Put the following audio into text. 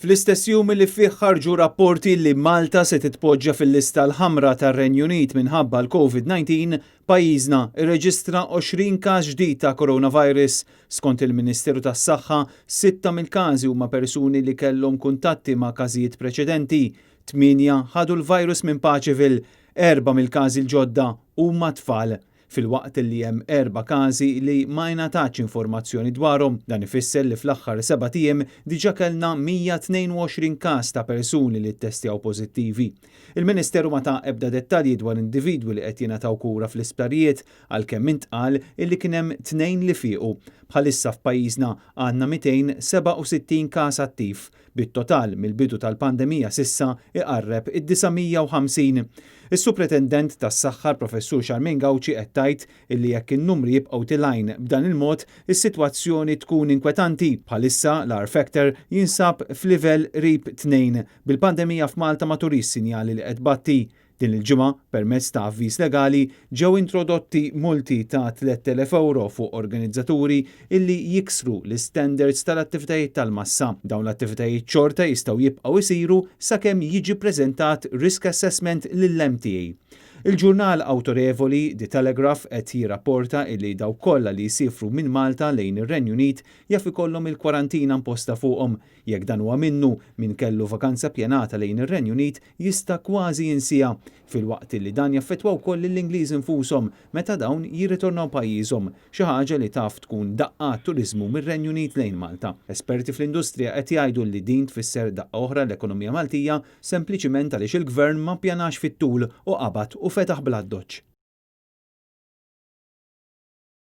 Fl-istess jum li fih ħarġu rapporti li Malta se titpoġġa fil-lista l-ħamra tar-Renju Unit minħabba l-COVID-19, pajjiżna irreġistra 20 każ ġdid ta' coronavirus. Skont il-Ministeru tas-Saħħa, sitta mill-każi huma persuni li kellhom kuntatti ma' każijiet preċedenti. Tmienja ħadu l-virus minn Paceville, erba' mill-każi l-ġodda huma tfal, filwaqt li hemm erba' każi li ma ingħatatx informazzjoni dwarhom. Dan ifisser li fl-aħħar sebat ijiem diġà kellna 122 każ ta' persuni li ttestjaw pożittivi. Il-Ministeru ma ta ebda dettalji dwar individwi li qed jingħataw kura fl-isptarijiet, għalkemm intqal illi kien hemm tnejn li fiequ. Bħalissa f'pajjiżna għandna 267 każ attiv, bit-total mill-bidu tal-pandemija s'issa iqarreb id-950. Is-Supretendent tas-Saħħa l-Professur Charmaine Gauci qed tgħid illi jekk in-numri jibqgħu tilgħin b'dan il-mod, is-sitwazzjoni tkun inkwetanti. Bħalissa l-R factor jinsab f'livell qrib tnejn, bil-pandemija f'Malta ma turix sinjali li qed tbatti. Din il-ġimgħa, permezz ta' avviż legali, ġew introdotti multi ta' 3,000 ewro fuq organizzaturi illi jiksru l-istandards tal-attivitajiet tal-massa. Dawn l-attivitajiet xorta jistgħu jibqgħu jsiru sakemm jiġi ppreżentat risk assessment lill-MTA. Il-ġurnal awtorevoli The Telegraph qed jirrapporta illi dawk kollha li jsiefru minn Malta lejn ir-Renju Unit jaf ikollhom il-kwarantina imposta fuqhom. Jekk dan huwa minnu, min kellu vakanza ppjanata lejn ir-Renju Unit jista' kważi jinsiha, filwaqt li dan jaffettwa wkoll lill-Ingliżi nfushom meta dawn jirritornaw pajjiżhom, xi ħaġa li taf tkun daqqa għat-turiżmu mir-Renju Unit lejn Malta. Esperti fl-industrija qed jgħidu li din tfisser daqqa oħra l-ekonomija Maltija sempliċiment għaliex il-Gvern ma ppjanax fit-tul u qabad u fetaħ bl-addoċċ.